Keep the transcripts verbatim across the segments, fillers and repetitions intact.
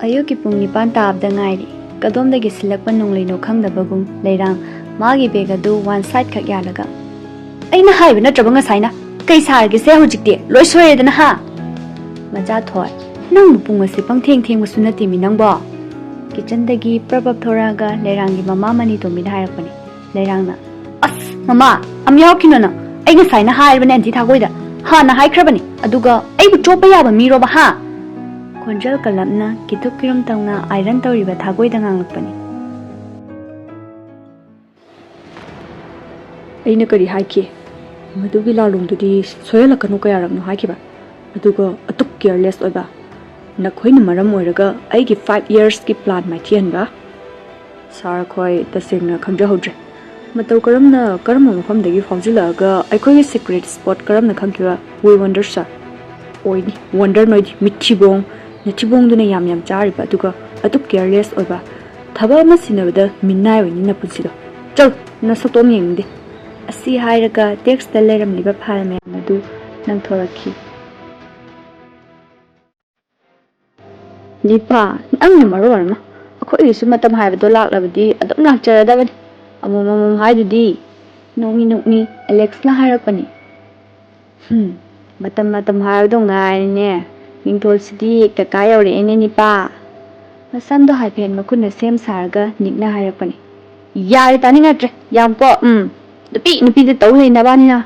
ꯑꯌꯨꯛꯀꯤ ꯄꯨꯡ ꯅꯤꯄꯥꯟ ꯇꯥꯕꯗ ꯉꯥꯏꯔꯤ꯫ ꯀꯗꯣꯝꯗꯒꯤ ꯁꯤꯜꯂꯛꯄ ꯅꯣꯡꯂꯩꯅꯣ ꯈꯪꯗꯕꯒꯨꯝ ꯂꯩꯔꯥꯡ ꯃꯥꯒꯤ ꯕꯦꯒ ꯑꯗꯨ ꯋꯥꯟ ꯁꯥꯏꯗ ꯈꯛ ꯌꯥꯜꯂꯒ, "ꯑꯩꯅ ꯍꯥꯏꯕ ꯅꯠꯇ꯭ꯔꯕ ꯉꯁꯥꯏꯅ? ꯀꯩ ꯁꯥꯔꯒꯦꯁꯦ ꯍꯧꯖꯤꯛꯇꯤ? ꯂꯣꯏ ꯁꯣꯏꯔꯦꯗꯅ, ꯍꯥ?" "ꯃꯆꯥ ꯊꯣꯏ, ꯅꯪꯕꯨ ꯄꯨꯡ ꯑꯁꯤ ꯄꯪꯊꯦꯡ ꯊꯦꯡꯕꯁꯨ ꯅꯠꯇꯦꯃꯤ ꯅꯪꯕꯣ?" ꯀꯤꯆꯟꯗꯒꯤ ꯄ꯭ꯔꯞ ꯄ꯭ꯔꯞ ꯊꯣꯔꯛꯑꯒ ꯂꯩꯔꯥꯡꯒꯤ ꯃꯃꯥ ꯃꯅꯤ ꯇꯣꯝꯕꯤꯅ ꯍꯥꯏꯔꯛꯄꯅꯤ꯫ ꯂꯩꯔꯥꯡꯅ, "ꯑꯁ ꯃꯃꯥ, ꯑꯝ ꯌꯥꯎꯔꯛꯈꯤꯅꯣ ꯅꯪ꯫ ꯑꯩ ꯉꯁꯥꯏꯅ ꯍꯥꯏꯔꯕꯅꯦ ꯑꯟꯇꯤ ꯊꯥꯒꯣꯏꯗ꯫ ꯍꯥꯟꯅ ꯍꯥꯏꯈ꯭ꯔꯕꯅꯤ꯫ ꯑꯗꯨꯒ ꯑꯩꯕꯨ ꯆꯣꯞꯄ ꯌꯥꯕ ꯃꯤꯔꯣꯕ, ꯍꯥ?" ꯈꯣꯟꯖꯦꯜ ꯀꯜꯂꯞꯅ ꯀꯤꯊꯨꯞ ꯀꯤꯔꯨꯝ ꯇꯧꯅ ꯑꯥꯏꯔꯟ ꯇꯧꯔꯤꯕ ꯊꯥꯒꯣꯏꯗ ꯉꯥꯡꯂꯛꯄꯅꯤ꯫ "ꯑꯩꯅ ꯀꯔꯤ ꯍꯥꯏꯈꯤ? ꯃꯗꯨꯒꯤ ꯂꯥꯂꯣꯡꯗꯨꯗꯤ ꯁꯣꯏꯍꯜꯂꯛꯀꯅꯨ ꯀꯌꯥꯔꯛꯅꯣ ꯍꯥꯏꯈꯤꯕ? ꯑꯗꯨꯒ ꯑꯗꯨꯛ ꯀꯤꯌꯔꯂꯦꯁ ꯑꯣꯏꯕ, ꯅꯈꯣꯏꯅ ꯃꯔꯝ ꯑꯣꯏꯔꯒ ꯑꯩꯒꯤ ꯐꯥꯏꯚ ꯌꯔꯁꯀꯤ ꯄ꯭ꯂꯥꯟ ꯃꯥꯏꯊꯤꯍꯟꯕ?" ꯁꯥꯔ, ꯑꯩꯈꯣꯏ ꯇꯁꯦꯡꯅ ꯈꯪꯖꯍꯧꯗ꯭ꯔꯦ꯫ ꯃꯇꯧ ꯀꯔꯝꯅ, ꯀꯔꯝꯕ ꯃꯐꯝꯗꯒꯤ ꯐꯥꯎꯖꯤꯜꯂꯛꯑꯒ ꯑꯩꯈꯣꯏꯒꯤ ꯁꯤꯀ꯭ꯔꯦꯠ ꯁ꯭ꯄꯣꯠ ꯀꯔꯝꯅ ꯈꯪꯈꯤꯕ? We wonder, sir꯫ ꯑꯣꯏꯅꯤ, ꯋꯟꯗꯔ ꯅꯣꯏꯗꯤ, ꯃꯤꯊꯤꯕꯣꯡ, ꯅꯊꯤꯕꯣꯡꯗꯨꯅ ꯌꯥꯝ ꯌꯥꯝ ꯆꯥꯔꯤꯕ, ꯑꯗꯨꯒ ꯑꯗꯨꯛ ꯀꯤꯌꯔꯂꯦꯁ ꯑꯣꯏꯕ꯫ ꯊꯕꯛ ꯑꯃ ꯁꯤꯟꯅꯕꯗ ꯃꯤꯅꯥꯏ ꯑꯣꯏꯅꯤ ꯅꯄꯨꯟꯁꯤꯗꯣ꯫ ꯆꯠꯂꯨ, ꯅꯁꯛꯇꯣ ꯑꯃ ꯌꯦꯡꯅꯤꯡꯗꯦ꯫ ꯑꯁꯤ ꯍꯥꯏꯔꯒ ꯗꯦꯛꯁꯇ ꯂꯩꯔꯝꯂꯤꯕ ꯐꯥꯏꯜ ꯃꯌꯥꯝ ꯑꯗꯨ ꯂꯪꯊꯣꯔꯛꯈꯤ꯫ ꯅꯤꯄꯥ, ꯅꯪꯅ ꯃꯔꯣꯜ ꯑꯃ꯫ ꯑꯩꯈꯣꯏꯒꯤꯁꯨ ꯃꯇꯝ ꯍꯥꯏꯕꯗꯣ ꯂꯥꯛꯂꯕꯗꯤ ꯑꯗꯨꯝ ꯂꯥꯛꯆꯔꯗꯕꯅꯤ꯫ ꯑꯃꯨꯛ ꯑꯃꯨꯛ ꯍꯥꯏꯗꯨꯗꯤ꯫ ꯅꯣꯛꯃꯤ ꯅꯣꯛꯃꯤ ꯑꯦꯂꯦꯛꯁꯅ ꯍꯥꯏꯔꯛꯄꯅꯤ꯫ "ꯍꯨꯝ, ꯃꯇꯝ ꯃꯇꯝ ꯍꯥꯏꯕꯗꯣ ꯉꯥꯏꯔꯦꯅꯦ꯫ ꯃꯤꯡꯊꯣꯜꯁꯤꯗꯤ ꯀꯀꯥ ꯌꯧꯔꯛꯑꯦꯅꯦ ꯅꯤꯄꯥ꯫" ꯃꯁꯝꯗꯣ ꯍꯥꯏꯐꯦꯠ ꯃꯈꯨꯠꯅ ꯁꯦꯝ ꯁꯥꯔꯒ ꯅꯤꯛꯅ ꯍꯥꯏꯔꯛꯄꯅꯤ꯫ "ꯌꯥꯔꯦ, ꯇꯥꯅꯤꯡꯉꯛꯇ꯭ꯔꯦ꯫ ꯌꯥꯝ ꯀꯣ, ꯎꯝ꯫ ꯅꯨꯄꯤ, ꯅꯨꯄꯤꯗ ꯇꯧ ꯂꯩ ꯅꯕꯥꯅꯤꯅ꯫"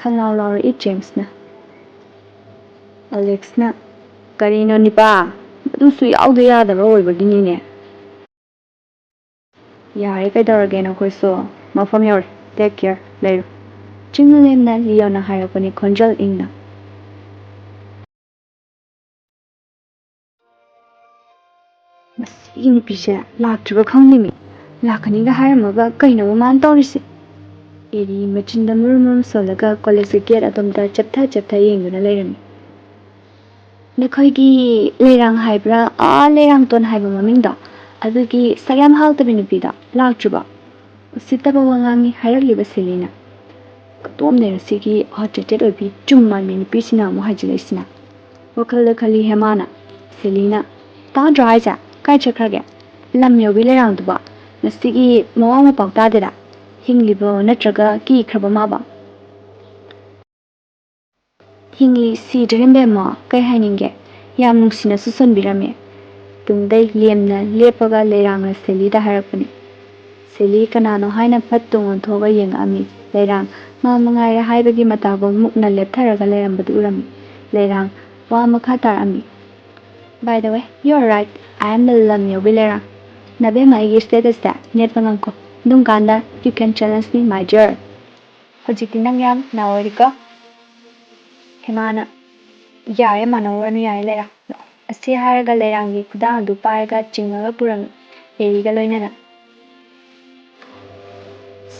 ꯈꯪꯂꯥꯎ ꯂꯥꯎꯔꯛꯏ ꯖꯦꯝꯁꯅ꯫ ꯑꯂꯦꯛꯁꯅ, "ꯀꯔꯤꯅꯣ ꯅꯤꯄꯥ? ꯑꯗꯨꯁꯨ ꯌꯥꯎꯗ ꯌꯥꯗꯕ ꯑꯣꯏꯕꯒꯤꯅꯤꯅꯦ꯫" "ꯌꯥꯔꯦ, ꯀꯩꯗꯧꯔꯒꯦ ꯅꯈꯣꯏꯁꯨ? ꯃꯐꯝ ꯌꯧꯔꯦ, ꯇꯦꯛ ꯀꯤꯌꯔ, ꯂꯩꯔꯣ꯫" ꯆꯤꯡꯂꯦꯝꯅ ꯂꯤꯌꯣꯅ ꯍꯥꯏꯔꯛꯄꯅꯤ ꯈꯣꯟꯖꯦꯜ ꯏꯪꯅ꯫ "ꯃꯁꯤꯒꯤ ꯅꯨꯄꯤꯁꯦ ꯂꯥꯛꯇ꯭ꯔꯤꯕ ꯈꯪꯗꯦꯃꯤ꯫ ꯂꯥꯛꯀꯅꯤꯒ ꯍꯥꯏꯔꯝꯃꯒ ꯀꯩꯅꯣꯕ ꯃꯥꯅ ꯇꯧꯔꯤꯁꯦ?" ꯑꯦꯔꯤ ꯃꯆꯤꯟꯗ ꯃꯨꯔꯨꯝ ꯃꯨꯔꯨꯝ ꯁꯣꯜꯂꯒ ꯀꯣꯂꯦꯖꯀꯤ ꯒꯦꯠ ꯑꯗꯣꯝꯗ ꯆꯞꯊ ꯆꯞꯊ ꯌꯦꯡꯗꯨꯅ ꯂꯩꯔꯝꯃꯤ꯫ "ꯅꯈꯣꯏꯒꯤ ꯂꯩꯔꯥꯡ ꯍꯥꯏꯕ꯭ꯔꯥ? ꯑꯥ, ꯂꯩꯔꯥꯡꯇꯣꯟ ꯍꯥꯏꯕ ꯃꯃꯤꯡꯗꯣ? ꯑꯗꯨꯒꯤ ꯁꯛ ꯌꯥꯝ ꯍꯥꯎꯇꯕꯤ ꯅꯨꯄꯤꯗꯣ ꯂꯥꯛꯇ꯭ꯔꯤꯕꯣ?" ꯎꯁꯤꯠꯇꯕ ꯋꯥꯉꯥꯡꯅꯤ ꯍꯥꯏꯔꯛꯂꯤꯕ ꯁꯦꯂꯤꯅ꯫ "ꯀꯇꯣꯝꯅꯦ ꯁꯤꯒꯤ ꯑꯣꯊꯣꯔꯤꯇꯦꯠ ꯑꯣꯏꯕꯤ ꯆꯨꯝ ꯃꯥꯟꯕꯤ ꯅꯨꯄꯤꯁꯤꯅ ꯑꯃꯨꯛ ꯍꯥꯏꯖꯤꯜꯂꯛꯏꯁꯤꯅ?" ꯋꯥꯈꯜꯗ ꯈꯜꯂꯤ ꯍꯦꯃꯥꯅ꯫ ꯁꯦꯂꯤꯅ, ꯇꯥꯗ꯭ꯔꯣ ꯍꯥꯏꯁꯦ? ꯀꯥꯏ ꯆꯠꯈ꯭ꯔꯒꯦ? ꯂꯝ ꯌꯧꯕꯤ ꯂꯩꯔꯥꯡꯗꯨꯕꯣ? ꯉꯁꯤꯒꯤ ꯃꯋꯥ ꯃꯄꯥꯎ ꯇꯥꯗꯦꯗ꯫ ꯍꯤꯡꯂꯤꯕꯣ ꯅꯠꯇ꯭ꯔꯒ ꯀꯤꯈ꯭ꯔꯕꯣ ꯃꯥꯕꯣ? ꯍꯤꯡꯂꯤ, ꯁꯤꯗ꯭ꯔꯦ ꯏꯕꯦꯝꯃ꯫ ꯀꯩ ꯍꯥꯏꯅꯤꯡꯒꯦ? ꯌꯥꯝ ꯅꯨꯡꯁꯤꯅꯁꯨ ꯁꯣꯟꯕꯤꯔꯝꯃꯦ꯫ ꯇꯨꯡꯗꯩ ꯂꯦꯝꯅ ꯂꯦꯞꯄꯒ ꯂꯩꯔꯥꯡꯅ ꯁꯦꯂꯤꯗ ꯍꯥꯏꯔꯛꯄꯅꯤ꯫ ꯁꯦꯂꯤ ꯀꯅꯥꯅꯣ ꯍꯥꯏꯅ ꯐꯠ ꯇꯨꯡ ꯑꯣꯟꯊꯣꯛꯑꯒ ꯌꯦꯡꯉꯛꯑꯝꯃꯤ꯫ ꯂꯩꯔꯥꯡ ꯃꯥ ꯃꯉꯥꯏꯔꯦ ꯍꯥꯏꯕꯒꯤ ꯃꯇꯥꯒꯨꯝ ꯃꯨꯛꯅ ꯂꯦꯞꯊꯔꯒ ꯂꯩꯔꯝꯕꯗꯨ ꯎꯔꯝꯃꯤ꯫ ꯂꯩꯔꯥꯡ ꯋꯥ ꯃꯈꯥ ꯇꯥꯔꯛꯑꯝꯃꯤ꯫ By the way, you are right. I am a ꯂꯝ ꯌꯧꯕꯤ ꯂꯩꯔꯥꯡ꯫ ꯅꯕꯦꯝꯃ, ꯑꯩꯒꯤ status ꯁꯦ ꯅꯦꯠꯄ ꯉꯝꯈꯣ꯫ ꯑꯗꯨꯝ ꯀꯥꯟꯗ you can challenge me, my dear. ꯍꯧꯖꯤꯛꯇꯤ ꯅꯪ ꯌꯥꯝ ꯅꯥꯑꯣꯏꯔꯦꯀꯣ꯫ ꯍꯦꯃꯥꯅ, "ꯌꯥꯔꯦ, ꯃꯥꯟꯅꯧꯔꯅꯨ ꯌꯥꯔꯦ ꯂꯩꯔꯥꯡ꯫ ꯑꯁꯤ ꯍꯥꯏꯔꯒ ꯂꯩꯔꯥꯡꯒꯤ ꯈꯨꯗꯥꯡ ꯑꯗꯨ ꯄꯥꯏꯔꯒ ꯆꯤꯡꯉꯒ ꯄꯨꯔꯝꯃꯤ, ꯂꯦꯔꯤꯒ ꯂꯣꯏꯅꯅ"꯫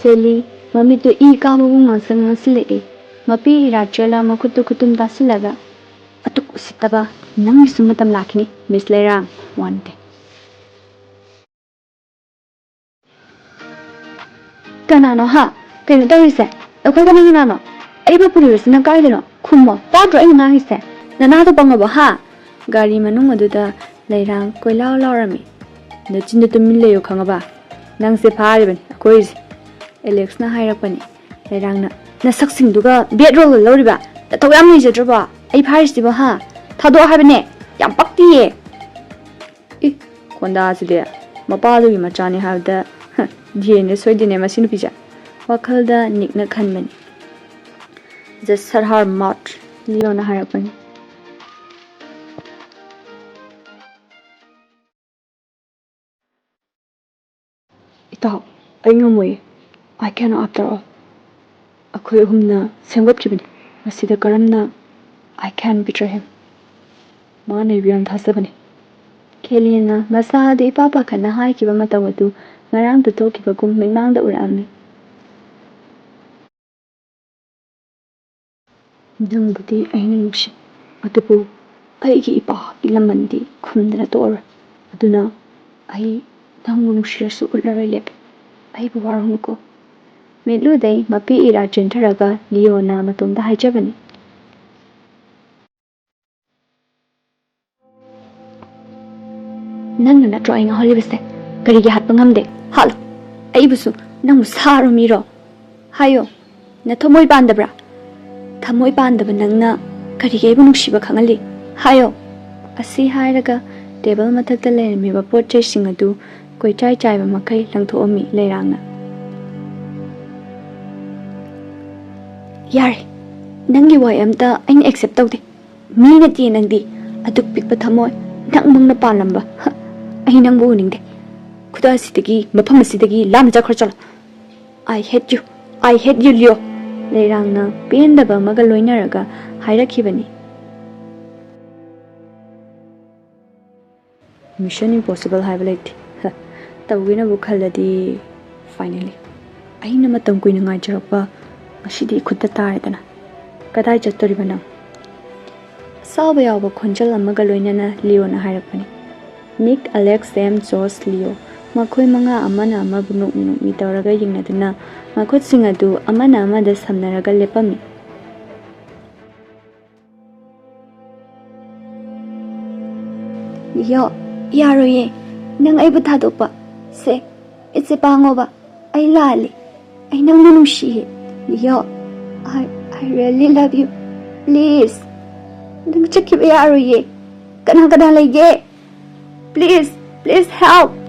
ꯁꯦꯂꯤ, ꯃꯃꯤꯠꯇꯨ ꯏ ꯀꯥꯕꯒꯨꯝ ꯉꯥꯡꯁꯪ ꯉꯥꯡꯁꯤꯜꯂꯛꯏ꯫ ꯃꯄꯤ ꯏꯔꯥ ꯆꯦꯜꯂ ꯃꯈꯨꯠꯇꯨ ꯈꯨꯇꯨꯝ ꯇꯥꯁꯤꯜꯂꯒ, "ꯑꯗꯨꯛ ꯎꯁꯤꯠꯇꯕ, ꯅꯪꯒꯤꯁꯨ ꯃꯇꯝ ꯂꯥꯛꯈꯤꯅꯤ, ꯃꯤꯁ ꯂꯩꯔꯥꯡ, one day"꯫ ꯀꯅꯥꯅꯣ ꯍꯥ? ꯀꯩꯅꯣ ꯇꯧꯔꯤꯁꯦ? ꯑꯩꯈꯣꯏ ꯀꯅꯥ ꯀꯅꯥꯅꯣ? ꯑꯩꯕꯨ ꯄꯨꯔꯤꯕꯁꯤꯅ ꯀꯥꯏꯗꯅꯣ? ꯈꯨꯝꯃꯣ, ꯇꯥꯗ꯭ꯔꯣ ꯑꯩꯅ ꯉꯥꯡꯉꯤꯁꯦ? ꯅꯅꯥꯗꯣ ꯄꯪꯉꯕꯣ ꯍꯥ? ꯒꯥꯔꯤ ꯃꯅꯨꯡ ꯑꯗꯨꯗ ꯂꯩꯔꯥꯡ ꯀꯣꯏꯂꯥꯎ ꯂꯥꯎꯔꯝꯃꯤ꯫ "ꯅꯆꯤꯟꯗꯣ ꯇꯨꯃꯤꯟ ꯂꯩꯌꯨ, ꯈꯪꯉꯕ? ꯅꯪꯁꯦ ꯐꯥꯔꯤꯕꯅꯤ ꯑꯩꯈꯣꯏꯁꯦ"꯫ ꯑꯦꯂꯦꯛꯁꯅ ꯍꯥꯏꯔꯛꯄꯅꯤ꯫ ꯂꯩꯔꯥꯡꯅ, "ꯅꯁꯛꯁꯤꯡꯗꯨꯒ bad role ꯂꯧꯔꯤꯕ? ꯅꯊꯧ ꯌꯥꯝ ꯂꯩꯖꯗ꯭ꯔꯕꯣ? ꯑꯩ ꯐꯥꯔꯤꯁꯤꯕꯣ ꯍꯥ? ꯊꯥꯗꯣꯛꯑꯣ ꯍꯥꯏꯕꯅꯦ꯫ ꯌꯥꯝ ꯄꯛꯇꯤꯌꯦ"꯫ ꯏ, ꯈꯣꯟꯗꯥꯁꯤꯗꯤ ꯃꯄꯥꯗꯨꯒꯤ ꯃꯆꯥꯅꯤ ꯍꯥꯏꯕꯗ, ꯍ, ꯗꯤ ꯑꯦꯟ ꯑꯦ ꯁꯣꯏꯗꯦꯅꯦ ꯃꯁꯤ ꯅꯨꯄꯤꯁꯦ꯫ ꯋꯥꯈꯜꯗ ꯅꯤꯛꯅ ꯈꯟꯕꯅꯤ꯫ "Just shut her mouth", ꯂꯤꯌꯣꯅ ꯍꯥꯏꯔꯛꯄꯅꯤ꯫ "ꯏꯇꯥꯎ, ꯑꯩ ꯉꯝꯃꯣꯏꯌꯦ꯫ I cannot after all꯫ ꯑꯩꯈꯣꯏ ꯑꯍꯨꯝꯅ ꯁꯦꯝꯒꯠꯈꯤꯕꯅꯤ꯫ ꯃꯁꯤꯗ ꯀꯔꯝꯅ I can betray him? ꯃꯥꯅ ꯑꯩꯕꯨ ꯌꯥꯝ ꯊꯥꯖꯕꯅꯤ"꯫ ꯀꯦꯂꯤꯅ ꯃꯁꯥꯗꯨ ꯏꯄꯥ ꯄꯥꯈꯠꯅ ꯍꯥꯏꯈꯤꯕ ꯃꯇꯧ ꯑꯗꯨ ꯉꯔꯥꯡꯗ ꯊꯣꯛꯈꯤꯕꯒꯨꯝ ꯃꯤꯠꯃꯥꯡꯗ ꯎꯔꯛꯑꯝꯃꯤ꯫ "ꯅꯪꯕꯨꯗꯤ ꯑꯩꯅ ꯅꯨꯡꯁꯤ, ꯑꯗꯨꯕꯨ ꯑꯩꯒꯤ ꯏꯄꯥꯒꯤ ꯂꯃꯟꯗꯤ ꯈꯨꯝꯗꯅ ꯇꯣꯛꯑꯔꯣꯏ꯫ ꯑꯗꯨꯅ ꯑꯩ ꯅꯪꯕꯨ ꯅꯨꯡꯁꯤꯔꯁꯨ ꯎꯠꯂꯔꯣꯏ ꯂꯦꯞꯄꯦ꯫ ꯑꯩꯕꯨ ꯋꯥꯔꯧꯅꯨꯀꯣ"꯫ ꯃꯤꯠꯂꯨꯗꯩ ꯃꯄꯤ ꯏꯔꯥ ꯆꯦꯟꯊꯔꯒ ꯂꯤꯌꯣꯅ ꯃꯇꯣꯝꯇ ꯍꯥꯏꯖꯕꯅꯤ꯫ ꯅꯪꯅ ꯅꯠꯇ꯭ꯔꯣ ꯑꯩ ꯉꯥꯎꯍꯜꯂꯤꯕꯁꯦ? ꯀꯔꯤꯒꯤ ꯍꯥꯠꯄ ꯉꯝꯗꯦ? ꯍꯥꯠꯂꯣ꯫ ꯑꯩꯕꯨꯁꯨ ꯅꯪꯕꯨ ꯁꯥꯔꯣ ꯃꯤꯔꯣ? ꯍꯥꯏꯌꯣ꯫ ꯅꯊꯃꯣꯏ ꯄꯥꯟꯗꯕ꯭ꯔꯥ? ꯊꯃꯣꯏ ꯄꯥꯟꯗꯕ ꯅꯪꯅ ꯀꯔꯤꯒꯤ ꯑꯩꯕꯨ ꯅꯨꯡꯁꯤꯕ ꯈꯪꯍꯜꯂꯤ? ꯍꯥꯏꯌꯣ꯫ ꯑꯁꯤ ꯍꯥꯏꯔꯒ ꯇꯦꯕꯜ ꯃꯊꯛꯇ ꯂꯩꯔꯝꯃꯤꯕ ꯄꯣꯠ ꯆꯩꯁꯤꯡ ꯑꯗꯨ ꯀꯣꯏꯆꯥꯏ ꯆꯥꯏꯕ ꯃꯈꯩ ꯂꯪꯊꯣꯛꯑꯝꯃꯤ ꯂꯩꯔꯥꯡꯅ꯫ ꯌꯥꯔꯦ, ꯅꯪꯒꯤ ꯋꯥꯍꯩ ꯑꯝꯇ ꯑꯩꯅ ꯑꯦꯛꯁꯦꯞ ꯇꯧꯗꯦ꯫ ꯃꯤ ꯅꯠꯇꯦ ꯅꯪꯗꯤ, ꯑꯗꯨꯛ ꯄꯤꯛꯄ ꯊꯃꯣꯏ, ꯅꯪ ꯃꯪꯅ ꯄꯥꯜꯂꯝꯕ꯫ ꯍ, ꯑꯩ ꯅꯪꯕꯨ ꯎꯅꯤꯡꯗꯦ꯫ ꯈꯨꯗꯥ ꯑꯁꯤꯗꯒꯤ, ꯃꯐꯝ ꯑꯁꯤꯗꯒꯤ ꯂꯥꯞꯅ ꯆꯠꯈ꯭ꯔꯣ, ꯆꯠꯂꯣ꯫ I hate you, I hate you, ꯂꯤꯌꯣ꯫ ꯂꯩꯔꯥꯡꯅ ꯄꯦꯟꯗꯕ ꯑꯃꯒ ꯂꯣꯏꯅꯔꯒ ꯍꯥꯏꯔꯛꯈꯤꯕꯅꯤ꯫ Mission impossible ꯍꯥꯏꯕ ꯂꯩꯇꯦ꯫ ꯍ, ꯇꯧꯒꯦꯅꯕꯨ ꯈꯜꯂꯗꯤ, finally꯫ ꯑꯩꯅ ꯃꯇꯝ ꯀꯨꯏꯅ ꯉꯥꯏꯖꯔꯛꯄ ꯉꯁꯤꯗꯤ ꯏꯈꯨꯠꯇ ꯇꯥꯔꯦꯗꯅ꯫ ꯀꯗꯥꯏ ꯆꯠꯇꯣꯔꯤꯕ ꯅꯪ? ꯑꯁꯥꯎꯕ ꯌꯥꯎꯕ ꯈꯣꯟꯖꯦꯜ ꯑꯃꯒ ꯂꯣꯏꯅꯅ ꯂꯤꯌꯣꯅ ꯍꯥꯏꯔꯛꯄꯅꯤ꯫ Nick, Alex, Sam, Josh, Leo, ꯃꯈꯣꯏ ꯃꯉꯥ ꯑꯃꯅ ꯑꯃꯕꯨ ꯅꯣꯛꯃꯤ ꯅꯣꯛꯃꯤ ꯇꯧꯔꯒ ꯌꯦꯡꯅꯗꯨꯅ ꯃꯈꯨꯠꯁꯤꯡ ꯑꯗꯨ ꯑꯃꯅ ꯑꯃꯗ ꯁꯝꯅꯔꯒ ꯂꯦꯞꯄꯝꯃꯤ꯫ ꯂꯤꯌꯣ, ꯌꯥꯔꯣꯏꯌꯦ꯫ ꯅꯪ ꯑꯩꯕꯨ ꯊꯥꯗꯣꯛꯄ꯫ ꯁꯦ, ꯏꯠꯁꯦ ꯄꯥꯡꯉꯣꯕ꯫ ꯑꯩ ꯂꯥꯜꯂꯦ꯫ ꯑꯩ ꯅꯪꯕꯨ ꯅꯨꯡꯁꯤꯌꯦ꯫ ꯂꯤꯌꯣ, I, I really love you. Please. ꯅꯪ ꯆꯠꯈꯤꯕ ꯌꯥꯔꯣꯏꯌꯦ꯫ ꯀꯅꯥ ꯀꯅꯥ ꯂꯩꯒꯦ? Please, please help.